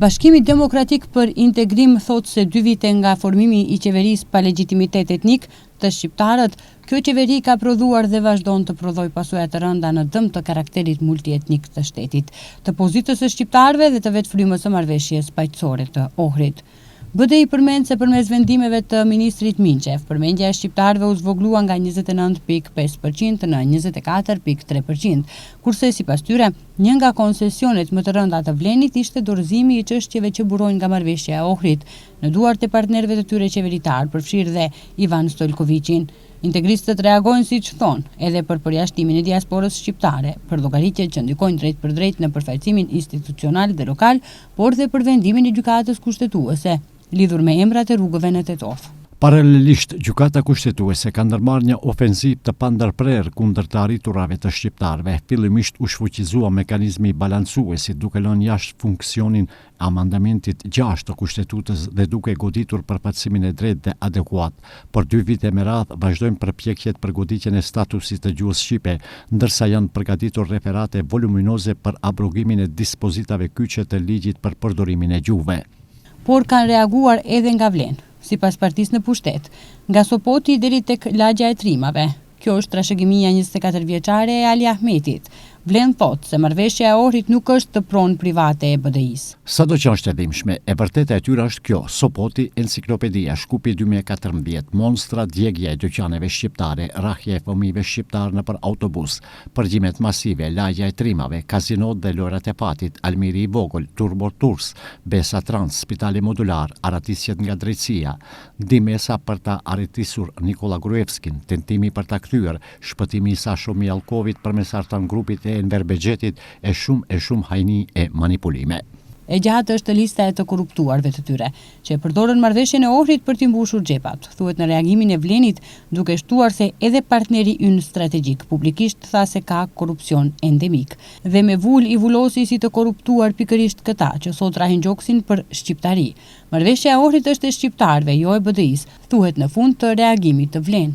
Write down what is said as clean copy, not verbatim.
Bashkimi Demokratik për Integrim thotë se dy vite nga formimi i qeverisë pa legjitimitet etnik te shqiptarët, kjo qeveri ka prodhuar dhe vazhdon të prodhojë pasoja të rënda në dëm të karakterit multietnik të shtetit, të pozitës së shqiptarëve dhe të vetë frymës së marrëveshjes paqësore të Ohrit. BDI përmend se përmes vendimeve të ministrit Minçev, përmendja e shqiptarëve u zvogëlua nga 29,5% në 24,3%, kurse sipas tyre, Një nga koncesionet më të rënda të VLEN-it ishte dorëzimi i çështjeve që burojnë nga marrëveshja e Ohrit, në duart e partnerëve të tyre qeveritarë, përfshirë dhe Ivan Stojlkoviqin. Integristët reagojnë siç thonë, edhe për përjashtimin e diasporës shqiptare, për llogaritjet që ndikojnë drejtpërdrejt në përfaqësimin institucional dhe lokal, por dhe për vendimin e Gjykatës Kushtetuese, lidhur me emrat e rrugëve në Tetovë. Paralelisht, Gjykata Kushtetuese ka ndërmarrë një ofenzivë të pandërprerë kundër të arriturave të shqiptarëve. Fillimisht u shfuqizua mekanizmi i balancuesit, duke lënë jashtë funksionin e amandamentit gjashtë të Kushtetutës dhe duke goditur përfaqësimin e drejtë dhe adekuat. Për dy vite me radhë vazhdojnë përpjekjet për goditjen e statusit të gjuhës shqipe, ndërsa janë përgatitur referate voluminoze për abrogimin e dispozitave kyçe të ligjit për përdorimin e gjuhëve. Por kanë reaguar edhe nga VLEN, sipas partisë në pushtet, nga Sopoti deri tek Lagja e Trimave. Kjo është trashëgimia 24 vjeçare e Ali Ahmetit. VLEN thotë se marrëveshja e Ohrit nuk është pronë private e BDI-së. Sado që është e dhimbshme, e vërteta e tyre është kjo, Sopoti, Enciklopedia, Shkupi 2014, Monstra, djegia e dyqaneve shqiptare, rrahja e fëmijëve shqiptarë nëpër autobus, Përgjimet masive, Lagja e Trimave, kazinot dhe lojërat e fatit, Almiri i vogël, Turbo Tours, Besa Trans, Spitali Modular, arratisjet nga drejtësia, ndihmesa për ta arratisur Nikolla Gruevskin, tentimi për ta kthyer, shpëtimi i Sasho Mijallkovit përmes Artan Grupit e Enver Bexhetit e shumë e shumë hajni e manipulime. E gjatë është lista e të korruptuarve të tyre, që e përdorën marrëveshjen e Ohrit për t'i mbushur xhepat, thuhet në reagimin e VLEN-it, duke shtuar se edhe partneri ynë strategjik publikisht tha se ka korrupsion endemik. Dhe me vulë i vulosi si të korruptuar pikërisht këta që sot rrahin gjoksin për shqiptari. Marrëveshja e Ohrit është e shqiptarëve, jo e BDI-së, thuhet në fund të reagimit të VLEN.